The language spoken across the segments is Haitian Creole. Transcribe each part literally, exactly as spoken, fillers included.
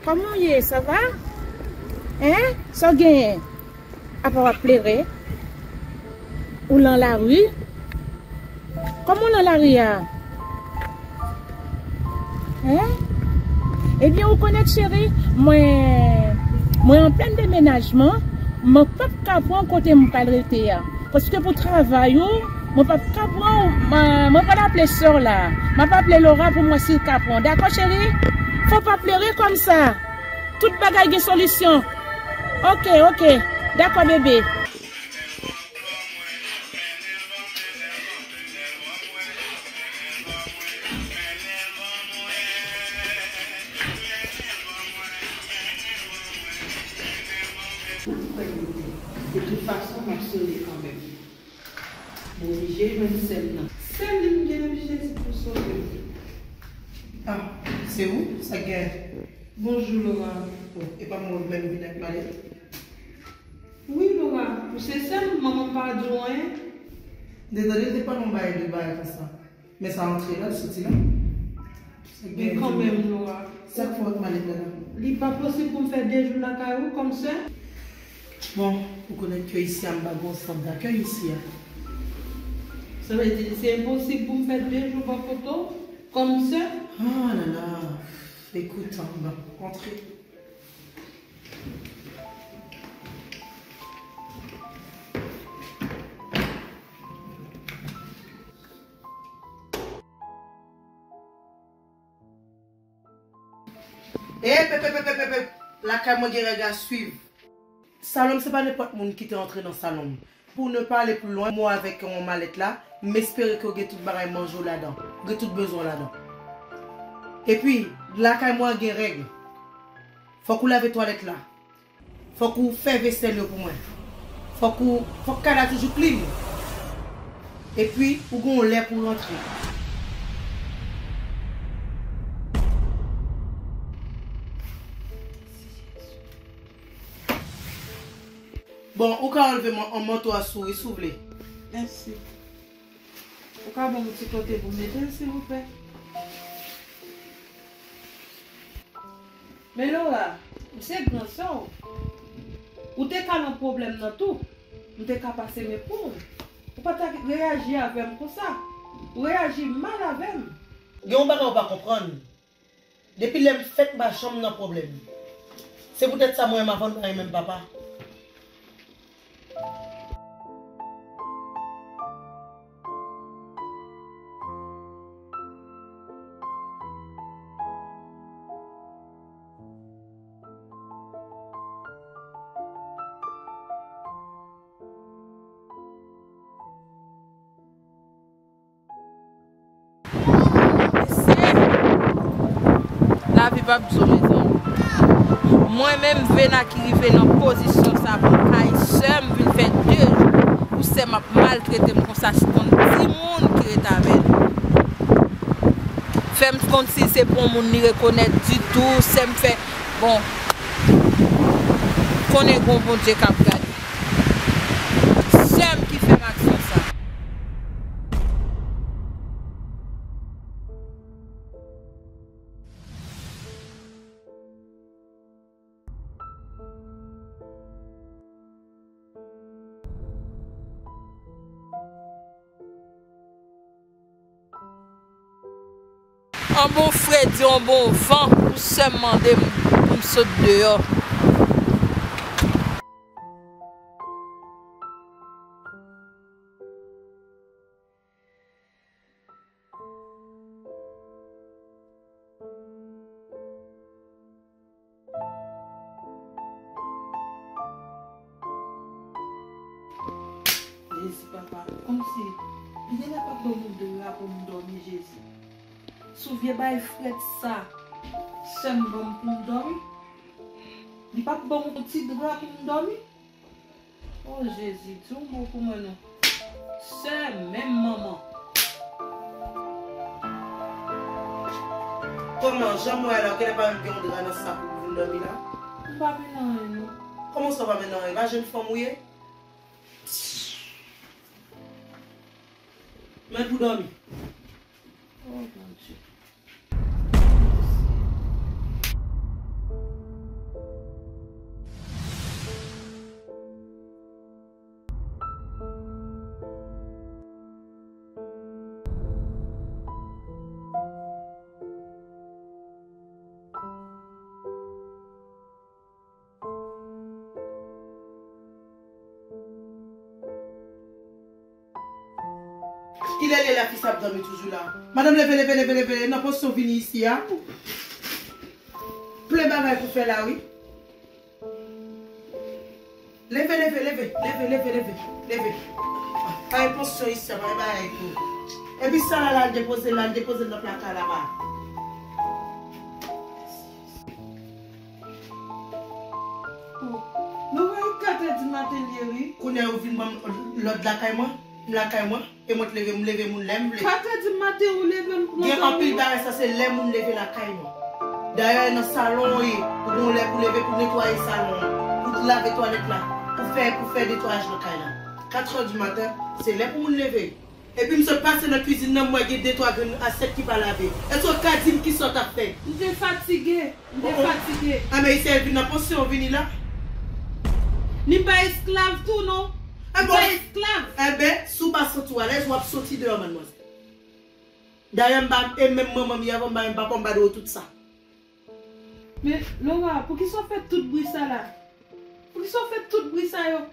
Kòman w ye, sa va? Hein? Sa w genyen? Apa w ap plere? Ou lan lari? Kòman w lan lari a? Hein? Ebyen, ou konèt, cheri, mwen, mwen an plèn demenajman, mwen p ap ka pran kote m pral rete a. Paske pou travay ou, mwen p ap ka pran ou, mwen, mwen pral aple sè w la. M ap aple Laura pou m wè si l ka pran w. Dakò, cheri? Fò w pa plere kòmsa. Tout bagay gen solisyon. Oke, oke. Dakò, bebe. De tout fason, m ap sove kanmenm. M oblije jwenn sè m nan. Sèl li m gen, wi, Jezi, pou sove m. Ah, se ou? Sa k gen? Bonjou, Laura. Oh, e pa mwen menm vin ak malèt? Wi, Laura, ou se sè m, manman m pa di w anyen. M te tande l te pale yon bagay de bagay konsa. Men sa antre la, l soti la. Men kanmenm, Laura. Sa k fè w ak malèt la la? Li pa posib pou m fè de jou lakay ou kòm sè? Bon, ou konnen ke isi a m pa gen yon sant dakèy isi a. Sa vle di se enposib pou m fè de jou bò kote w kòm sè? Ah la la. Ekout, bon, antre. Ep, ep, ep, ep, ep, ep, ep. Lakay mwen gen règ a swiv. Salòm se pa nenpòt moun ki te antre nan salon m. Pou ne pa ale pli lwen, mwen avèk yon malèt la, m espere ke w gen tout bagay manje w ladan, w gen tout bezwen w ladan. Epi, lakay mwen an gen règ. Fòk ou lave twalèt la. Fòk ou fè vesèl yo pou mwen. Fòk ou, fòk kay la toujou klin. Epi, ou gen yon lè pou rantre. Bon, ou ka anlve man-, an manto a sou wi, si w vle. Mèsi. Ou ka ban m yon ti kote pou m mete l, silvouplè? Men Laura, m se gran sè w. Ou te ka nan pwoblèm nan tou. M te ka pase men pou w. Ou pa ta reyaji avè m konsa. Ou reyaji mal avè m. Gen yon bagay ou pa konprann. Depi lè m fèt, m pa janm nan pwoblèm. Se poutèt sa mwen menm, avan m pa renmen m papa. Mesye, lavi p ap di w, mezanmi. Mwen menm, Vena ki rive nan pozisyon sa pou kay sè m, vin fè de jou pou sè m ap maltrete m konsa, si konn timoun ki ret avè l. Fè m konn si se pou yon moun li rekonèt ditou, sè m fè, bon, konnen gon Bondye k ap gade. Sè m ki fè m aksyon sa. An bon fredi, an bon van, pou sè m mande m pou m sot deyò. Jezi papa, kòmsi li genlè p ap ban m yon dra pou m dòmi, Jezi. Sou vye bay frèt sa, sè m ban m pou m dòmi. Li p ap ban m yon ti dra pou m dòmi. O Jezi, di yon mo pou mwen non. Sè, menm manman. Kòman, jan m wè a la, ou genlè pa menm gen yon dra nan sak ou pou vin dòmi la? M pa mennen anyen non. Kòman sa w pa mennen anyen? E pa jenn fanm ou ye? Men pou dòmi. O Bondye. Kilè l ye la, fi sa ap dòmi toujou la? Madanm, leve, leve, leve, leve, nan pozisyon vini isi a. Plen bagay pou fè la, wi. Leve, leve, leve, leve, leve, leve, leve. Pa gen pozisyon isi a, pa gen bagay pou. Epi sa la, la, l depoze, la, l depoze l nan plaka laba. Oh, nou wè kat è di maten l ye, wi. Kounye a yo vin ban m lòd lakay mwen, m lakay mwen, e mwen t leve, m leve moun lè m vle. Kat è di maten ou leve m pou gen anpil bagay, sa se lè moun leve lakay mwen. Dayè, nan salon w ye, ou gon lè pou leve pou netwaye salon an, pou lave twalèt la, pou fè, pou fè netwayaj nan kay la. Kat è di maten, se lè pou moun leve. Epi m sot pase nan kwizin nan, m wè gen de twa grenn asyèt ki pa lave. Èske w ka di m kisa w t ap fè? M te fatige. M te fatige. Anben, Ayisyen vin nan pozisyon w vini la. Ni pa esklav tou, non. Ni pa esklav. Enben, si w pa santi w alèz, w ap soti deyò, madmwazèl. Dayè, m pa, e menm manman m ye avan, m pa menm papa w, m pa dwe w tout sa. Men, Laura, poukisa w fè tout bri sa la? Poukisa w fè tout bri sa yo?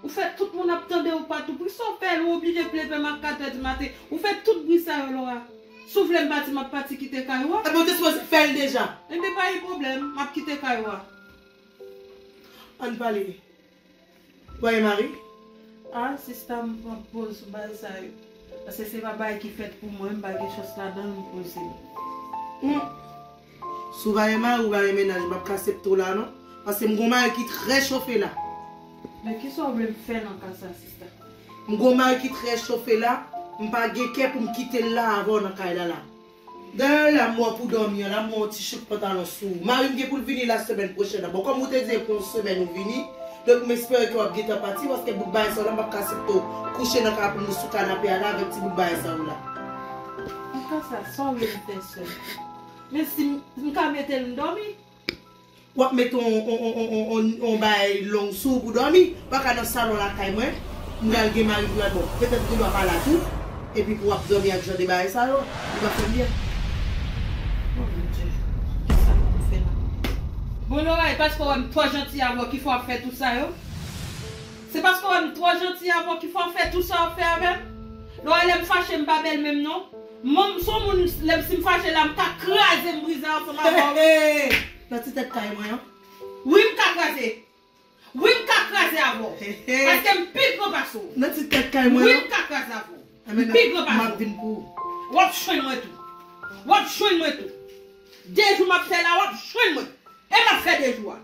Ou fè tout moun ap tande w patou. Poukisa w fè l, ou oblije leve m a kat è di maten? Ou fè tout bri sa yo, Laura. Si w vle m pati, m ap pati kite kay ou a. Enben, w te sipoze fè l deja. Enben, pa gen pwoblèm, m ap kite kay ou a. Ann pale. Ou pa gen mari? Ah, sista, m pran poz sou bagay sa yo. Paske se pa bagay ki fèt pou mwen, m pa gen chans ladan l, m poze m. Hmm. Si w pa gen mari, ou pa gen mennaj, m ap ka aksepte w la, non. Paske m gon mari ki trè chofe la. Men kisa w vle m fè nan ka sa, sista? M gon mari ki trè chofe la, m pa gen kè pou m kite l la avè w nan kay la, la. Dayè, la m wè w pou dòmi an, la m wè yon ti chouk pantalon sou ou. Mari m gen pou l vini la semèn pwochèn nan. Bon, kòm ou te di e pou yon semèn ou vini, donk m espere ke w ap gentan pati, paske bout bagay sa w la, m p ap ka aksepte w kouche nan ka pou nou sou kanape a la avèk ti bout bagay sa w la. An ka sa, sa w vle m fè, sè? Men si m, m ka mete l m dòmi? W ap mete yon, yon, yon, yon, yon, yon bagay long sou ou pou dòmi. Ou pa ka nan salon lakay mwen. M pral gen mari pou l al bon. Petèt ou gen dwa pa la tou. Epi pou w ap dòmi ak jan de bagay sa yo, li pa fè m byen. Oh, Bondye. Kisa pou m fè la? Bon, Laura, e paske w wè m twò janti avè w ki fè w ap fè tout sa yo? Se paske w wè m twò janti avè w ki fè w ap fè tout sa w ap fè avè m? Laura, lè m fache, m pa bèl menm non. Mwen, m se yon moun, lè m, si m fache la, m ka kraze, m brize ansanm avè w. Hey, hey, hey. Nan ti tèt kay mwen an. Wi, m ka kraze. Wi, m ka kraze avè w. Hey, hey. Paske m pi gran pase w. Nan ti tèt kay mwen an. Wi, m ka kraze avè w. M pi gran pase w. M ap vin pou ou. W ap jwenn mwen tou. W ap jwenn mwen tou. De jou m ap fè la, w ap jwenn mwen. E m ap fè de jou a.